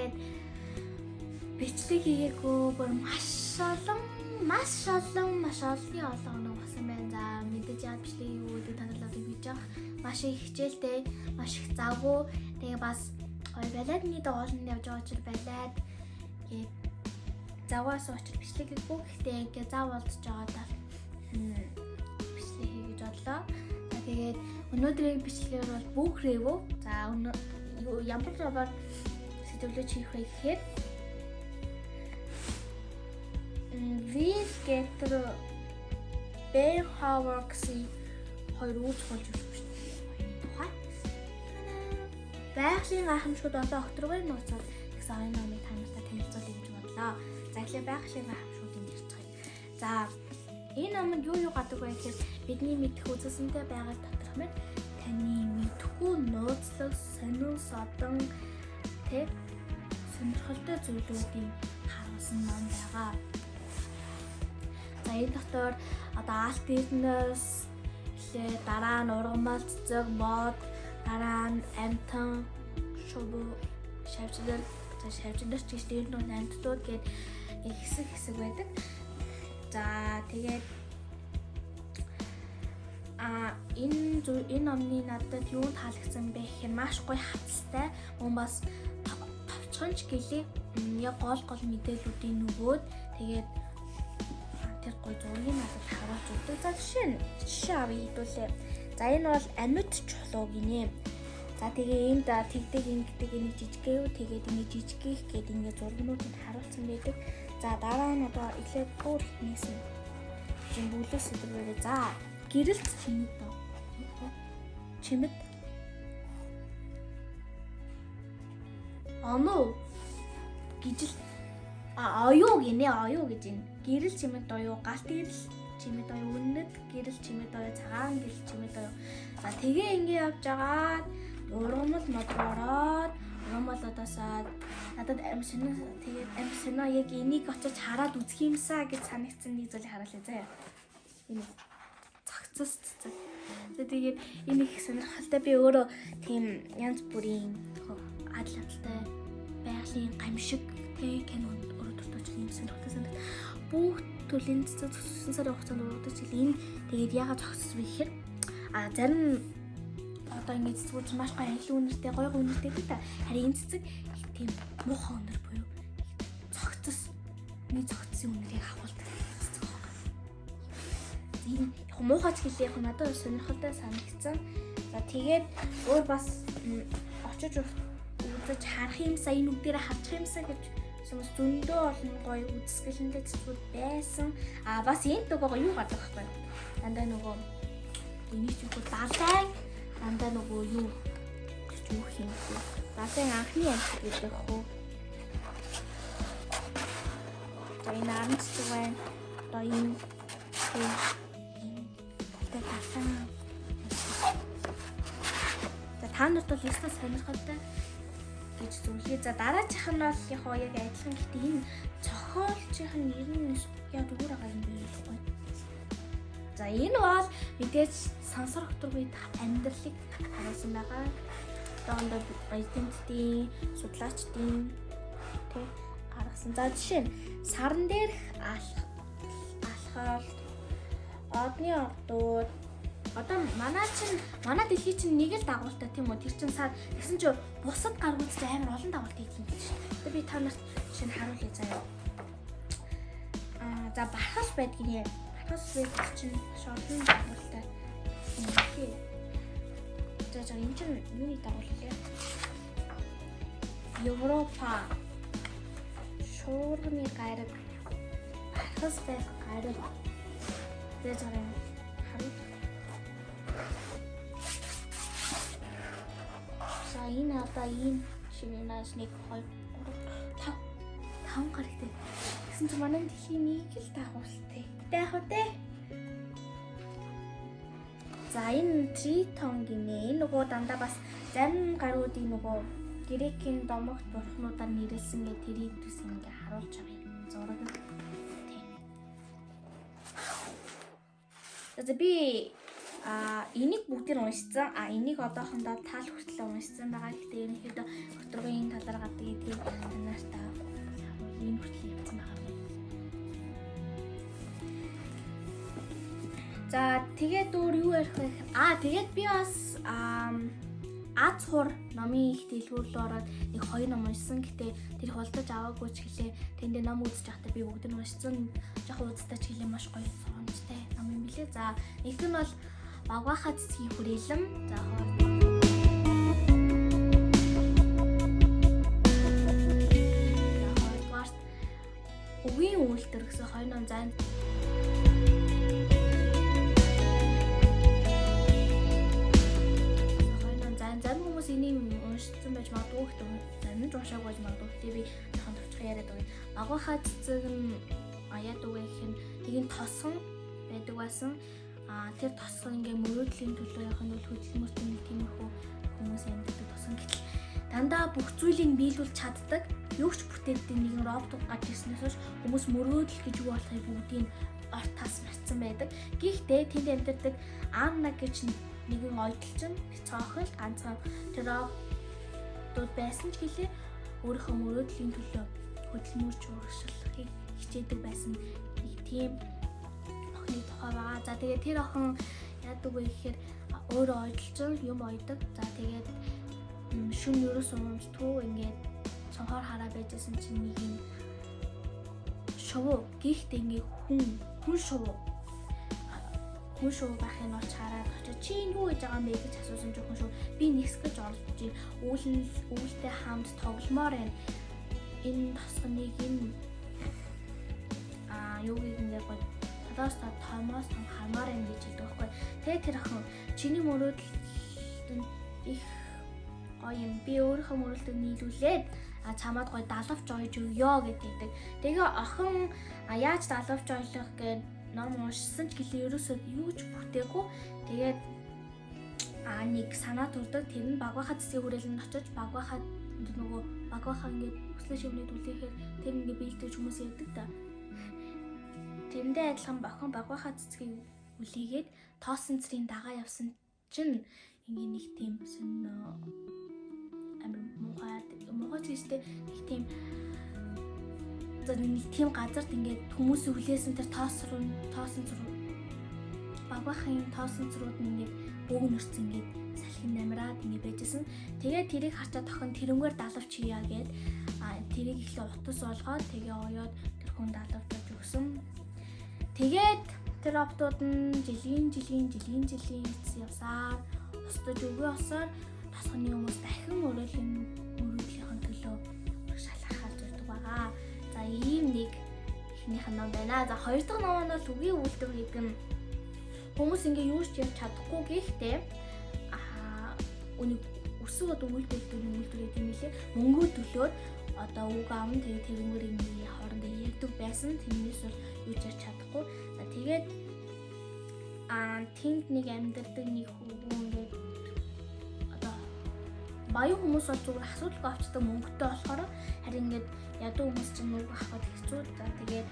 Тэгээд бичлэг хийгээгүй бүр маш олон маш олон маш олны олон хоног болсон байна. За, мэдээж яагаад бичлэг хийгээгүй гэдэг танилцуулга хийж байгаа. Маш их хичээлтэй, маш их завгүй. Тэгээ бас гоё балиадны дагууланд явж байгаа учраас балиад гээд заваас учир бичлэг хийгээгүй. Гэхдээ ингээ зав болдож байгаа даа бичлэг хий гэж бодлоо. За, тэгээд өнөөдрийн бичлэгээр бол бүх review. За, өнөө ямар робот сэдвлэж хийх вэ гэхээр Will Getter, Ben Howard гэсэн хоёр үйл чухалж өгч тухай. Байгалийн гайхамшгууд одоо окторгийн нууцаар гэсэн оюун номыг та нартай танилцуулъя гэж бодлоо. За, эхлээд байгалийн гайхамшгуудыг ярьцгаая. За, энэ номонд юу юу гадаг вэ гэхээр бидний мэдэх үзэсгэлэнтэй байгаль доторх мэт таны мэдэхгүй нууцлаг, сонин содон тэ сонирхолтой зүйлүүдийг харуулсан ном байгаа. За, энэ дотор одоо алт эрдэнэс эхлээ, дараа нь ургамал, цэцэг, мод, дараа нь амьтан, шувуу, шавжлал, за шавжлал ч гэж дээр нь амьтдууд гээд хэсэг хэсэг байдаг. За, тэгээд энэ энэ номны надад юу таалагдсан бэ гэхээр маш гоё хавталтай, мөн бас товчхон ч гэлээ яг гол гол мэдээллүүдийг нөгөөд тэгээд тэр гоё зургийг надад харуулж өгдөг. За, жишээ авъя хэдүүлээ. За, энэ бол амьд чулуу гинэ. За, тэгээ энд тэгдэг ингэдэг энийг жижиггээ юу тэгээд ингэ жижиггэх гээд ингэ зургнуудыг харуулсан байдаг. За, дараа нь одоо эхлээд өөр хитнээс нь жин бүлээс сэдвээрээ. За, гэрэлт чимэд доо. Чимэд. Оноо гижил а оюу гинэ, оюу гэж энэ. Гэрэл чимэд оюу, галт гэрэл чимэд оюу, үнэт гэрэл чимэд оюу, цагаан гэрэл чимэд оюу. За, тэгээ ингэ явж агаад ургамал мод руу ороод ургамал одоосоо надад амь сонио, тэгээд амь сонио яг энийг очиж хараад үзэх юмсаа гэж санагдсан нэг зүйл хараалаа заяа. Энэ цогцос цэцэг. За, тэгээд энэ их сонирхолтой, би өөрөө тийм янз бүрийн адал явдалтай байгалийн гамшиг тэг кинонд өөрөө дуртай юм сонирхолтой санагд. Бүх төрлийн цэцэг 9 сарын хугацаанд ургадаг чил энэ тэгээд яагаад зогссон бэ гэхээр зарим одоо ингэ цэцгүүд маш гоё анхлын үнэртэй, гоё гоё үнэртэй гэдэг та. Харин энэ цэцэг тийм муухай үнэр буюу цогцос нэг цогцсын үнэрийг агуулдаг цэцэг байхгүй. Энэ яг муухай ч гэлээ яг надад сонирхолтой санагдсан. За, тэгээд өөр бас очиж үзэж харах юмсаа, энэ үгдээрээ харчих юмсаа гэж хүмүүс зөндөө олон гоё үзэсгэлэнтэй цэцгүүд байсан. А бас энд нөгөө юу гардаг байхгүй. Дандаа нөгөө энийг ч үгүй далайн дандаа нөгөө юу гэж юу юм бэ? Далайн анхны амьтад гэдэг хөө. За, энэ аран цэцэг байна. Одоо энэ энэ далайн. За, та нарт бол ёстой сонирхолтой гэж зөвлөе. За, дараачих нь бол яг яг адилхан, гэхдээ энэ цохиолчийн нэр нь яг өөр байгаа юм бэ гэхгүй. За, энэ бол мэдээж сансар хөтөргүй амьдралыг харуулсан байгаа. Одоохондоо эрдэмтдийн, судлаачдын тэг гаргасан. За, жишээ нь саран дээрх алхалт, одны ордууд. Одоо манай чинь манай дэлхий чинь нэг л дагуултай тийм үү? Тэр чинь сар тэгсэн чинь бусад гаргууд чинь амар олон дагуулт хийх юм биш. Одоо би та нарт жишээ нь харуулъя заяа. Аа, за, бархас байдгийг нэ. Бархас байдаг чинь маш олон дагуултай юм тий. За за, энэ чинь юуны дагуул лээ? Европа шуурганы гариг, бархас байх гариг. За за, харуул. За, энэ одоо ийм шинээс 1 2 3 5 5 гарагтай. Тэгсэн чинь манай дэлхийн нэг л дагуултай. Тэ яг уу те. За, энэ тритон гинэ. Энэ нөгөө дандаа бас зарим гаруудыг нөгөө грекийн домогт бурхнуудаар нэрлсэн гэх тэрийг төс ингээ харуулж байгаа юм. Зураг. Тий. За, би Энийг бүгдийг уншсан. Энийг одоохондоо таал хүртэл уншсан байгаа. Гэхдээ ерөнхийдөө хөтрөгийн талаар гадаг гэдгийг танаартай энэ хүртэл явсан байгаа юм. За тэгээд өөр юу ярих вэ? Тэгээд би бас Аз хур номын их дэлгүүр рүү ороод нэг 2 ном уншсан. Гэтэ тэр худалдаж аваагүй ч гэлээ. Тэндээ ном үзэж байхдаа би бүгд нь уншсан. Жохон уудтай ч гэлээ маш гоё сургамжтай ном юм билээ. За нэг нь бол Багваахаа цэцгийн хүрээлэм. За хоёрдугаарт Үгийн үйлдвэр гэсэн хоёр ном. За зарим хүмүүс энийг уншсан байж магадгүй, гэхдээ зарим нь уншаагүй байж магадгүй. Гэхдээ би жоохон товчхон яриад байгаа. Багваахаа цэцэг нь яадаг вэ гэх нь нэг нь тосон байдаг байсан. Тэр тосон ингээ мөрөөдлийн төлөө явах нь бол хөдөлмөрт нэг тиймэрхүү хүмүүс амьдардаг тосон. Гэтэл дандаа бүх зүйлийг биелүүлж чаддаг. Юу ч бүтээдэг нэгэн робот гарч ирснээс хойш хүмүүс мөрөөдөл гэж юу болохыг бүгдийг орт тас мартсан байдаг. Гэхдээ тэнд амьдардаг Анна гэж нэгэн ойдолчин цоохол ганцхан тэр роботууд байсан ч гэлээ өөрийнхөө мөрөөдлийн төлөө хөдөлмөрч урагшлахыг хичээдэг байсан нэг тийм охины тухай байгаа. За тэгээд тэр охин яадаг вэ гэхээр өөрөө ойдолчин юм ойдог. За тэгээд шүн ерөөс урамжтгүй ингээд цонхоор хараа байжсэн чинь нэг юм шувуу гихт ингээд хүн шувуу хүн шувуу байхыг олж хараад очиж чи энэ юу гэж байгаа юм бэ гэж асуусан чинь хүн шувуу би нэгс гэж оролдож үүл нь үүлтэй хамт тогломоор байна. Энэ тосгоныг энэ юугийг ингээд гоё толоос та томоос том хармаар байна гэж хэлдэг байхгүй. Тэгээ тэр охин чиний мөрөөдөл их гоё юм. Би өөрийнхөө мөрөөдлийг нийлүүлээд чамаад гоё далавч ойж өгөө гэдэг. Тэгээ охин яаж далавч ойлох гээд ном уншсан ч гэлээ ерөөсөө юу ч бүтээгүй. Тэгээд нэг санаа төрдөг. Тэр нь Багваахаа цэцгийн хүрээлэнд очиж Багваахаа нөгөө Багваахаа ингээд өслөө шивнээд үлээхээр тэр ингээд биелдэж хүмүүс явдаг та. Тэрэндээ адилхан охин Багваахаа цэцгийг үлээгээд тоосон цэрийн дагаа явсан чинь ингээ нэг тийм сонин амар муухай ч гэжтэй нэг тийм за нэг тийм газарт ингээд хүмүүс үлээсэн тэр тоосон цэр Багваахын тоосон цэрүүд нь ингээд бөөгнөрсөн ингээд салхин намраад ингээд байжсэн. Тэгээд тэрийг харчаад охин тэрнгээр далавч хийя гээд тэрийг эхлээ утас олгоод тэгээ оёод тэр хүн далавч өгсөн. Тэгээд тэр роботууд нь жилийн эцэс явсаар устдаж өгөө осоор тосгоны хүмүүс дахин мөрөөдлийнхэн төлөө шалгахаар зурдаг байгаа. За ийм нэг эхнийх нь ном байна. За хоёр дахь ном нь бол Үгийн үйлдвэр гэдэг нь хүмүүс ингээ юу ч ярьж чадахгүй гэхдээ үнийг өсөв одоо үйлдвэрлэдэг үйлдвэр гэдэг юм лээ. Мөнгөө төлөөд одоо үг аавн тэгээ тэрнгээр ингээ хоорондоо ярьдаг байсан. Тэрнээс бол юу ч ярьж чадахгүй. За тэгээд тэнд нэг амьдардаг нэг хөвгүү ингээд одоо баян хүмүүс бол зүгээр асуудалгүй авчдаг мөнгөтэй болохоор харин ингээд ядуу хүмүүс чинь мөнгө авахд хэцүү. За тэгээд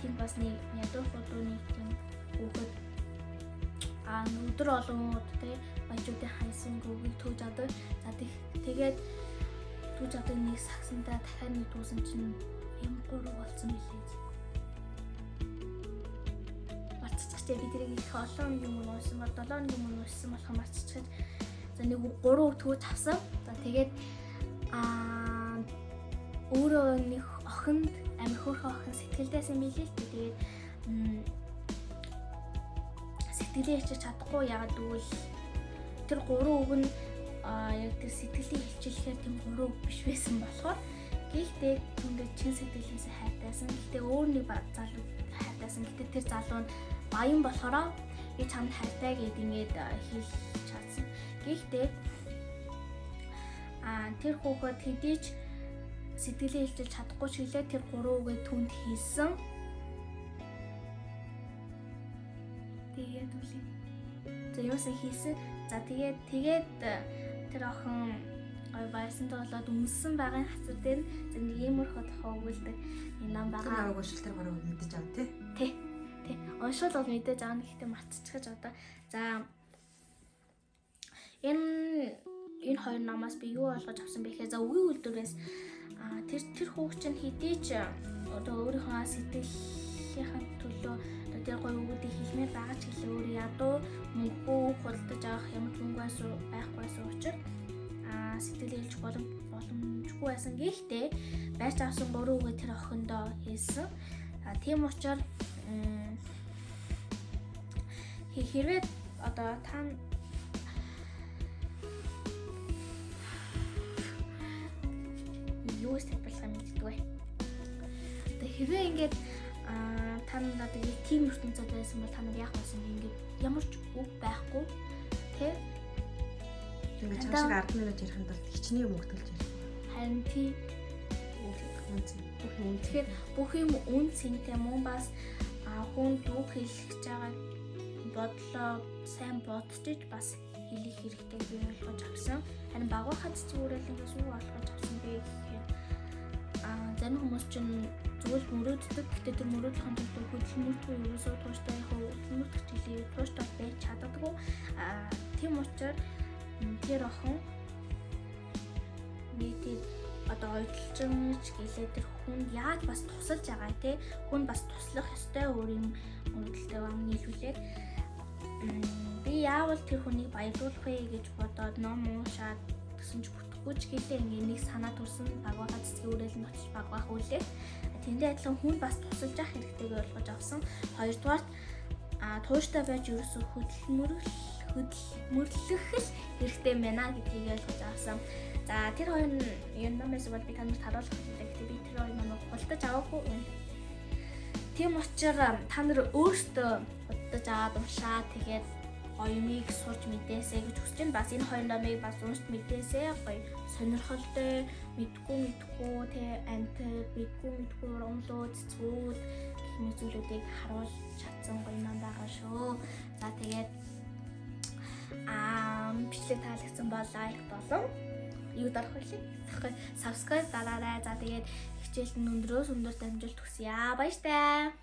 тэнд бас нэг ядуу худуу нэг тийм хүүхэд өдөр олонгууд те баяжуудын хансан гүгийг түүж авдаг. За тэгээд түүж авдаг нэг сагсандаа дахиад нэг дуусан чинь юм гурав болсон билээ. Марцчихжээ би тэрийг их олон юм уншсан бол 7 юм уншсан болохоор марцчихаж за нэг 3 түүж авсан. За тэгээд өөрөө нэг охинд амар хөөрхөн охин сэтгэлдээсэн билээ л дээ. Тэгээд сэтгэлээ хэлчих чадахгүй ягаад гэвэл тэр 3 үг нь яг тэр сэтгэлийг хэлчихлэхээр тийм 3 үг биш байсан болохоор гэхдээ түнгээ чин сэтгэлээсээ хайртайсан. Гэхдээ өөр нэг залуу хайртайсан. Гэхдээ тэр залуу нь баян болохоор би чамд хайртай гэд ингээд хэлж чадсан. Гэхдээ тэр хүүхэд хэдий ч сэтгэлээ хэлчих чадахгүй ч гэлээ тэр 3 үгээ түнд хэлсэн. Тэгээд үлээ. За юусан хийсэн. За тэгээд тэр охин гой баярсан болоод үнсэн байгаа хацар дээр за нэг иймэрхүү тухай өгүүлдэг энэ ном байгаа. Тэр намайг уншил тэр 3 үг мэдэж аваа тий. Тий. Уншвал бол мэдээж аавна гэхдээ мартчихаж одоо. За Энэ хоёр номоос би юу ойлгож авсан бэ гэхээр за үгийн үйлдвэрээс тэр хүүхд чинь хэдий ч одоо өөрийнхөө сэтгэлийнхээ төлөө одоо тэр гоё үгүүдийг хэлмээр байгаа ч гэлээ өөр ядуу мөнгөгүй үг худалдаж авах ямар ч мөнгө байхгүй байсан учраас сэтгэл хэлж боломжгүй байсан. Гэхдээ барьж авсан 3 үгээ тэр охиндоо хэлсэн. Тийм учраас хэрвээ одоо та юу тайлбарлах юм мэддэг вэ? Одоо хэрвээ ингээд та нар одоо тийм ертөнцид байсан бол та нар яах байсан бэ? Ингээд ямар ч үг байхгүй тэ? Ингээд чам шиг 10 минут ярих юм бол хичнээн юм өгтөлж ярих. Харин тий. Бүх юм үн. Тэгэхээр бүх юм үн цэнтэй мөн бас хүнд үг хэлэх гэж байгаа бодлоо сайн бодож бас хэлэх хэрэгтэй би ойлгож авсан. Харин багийнхаа цэцгүүрэл ингээс юу ойлгож авсан бэ гэхээр зарим хүмүүс чинь зүгээр мөрөөддөг. Гэтэ тэр мөрөөдлөхөн төлөө хөдөлмөртгүй ерөөсөө тууштай яг хөдөлмөртөх жилээ тууштай байж чаддаггүй. Тийм учраас тэр охин нэг тэр одоо ойдолж гэлээ тэр хүнд яаж бас тусалж байгаа те хүн бас туслах ёстой өөр юм мөрөөдөлтэй ам нийлүүлээд би яавал тэр хүнийг баярлуулах вэ гэж бодоод ном уншаад гэсэн ч бүтэхгүй ч гэлээ ингээ нэг санаа төрсөн багваха цэцгийн үрээлэнд очиж багвах үлээ. Тэндээ адилхан хүн бас тусалж явах хэрэгтэйг ойлгож авсан. Хоёрдугаарт тууштай байж ерөөсөө хөдөлмөрлөх л хэрэгтэй байна гэдгийг ойлгож авсан. За тэр хоёр юм номоос бол би танарт харуулах хэрэгтэй. Гэхдээ би тэр хоёр номыг худалдаж аваагүй байна. Тийм учраас та нар өөрсдөө худалдаж аваад уншаа. Тэгээд гоё юмыг сурч мэдээсэй гэж хүсэж байна. Бас энэ хоёр номыг бас уншиж мэдээсэй. Гоё сонирхолтой, мэдгүй тэ амтд, мэдгүй ургамлууд, цэцгүүд гэх мэт зүйлүүдийг харуулж чадсан гоё ном байгаа шүү. За тэгээд бичлэг таалагдсан бол лайк болон юу дарах вэ? Subscribe дараарай. За тэгээд хичээлд нь өндрөөс өндөр дамжуулт хүсье. Баяртай.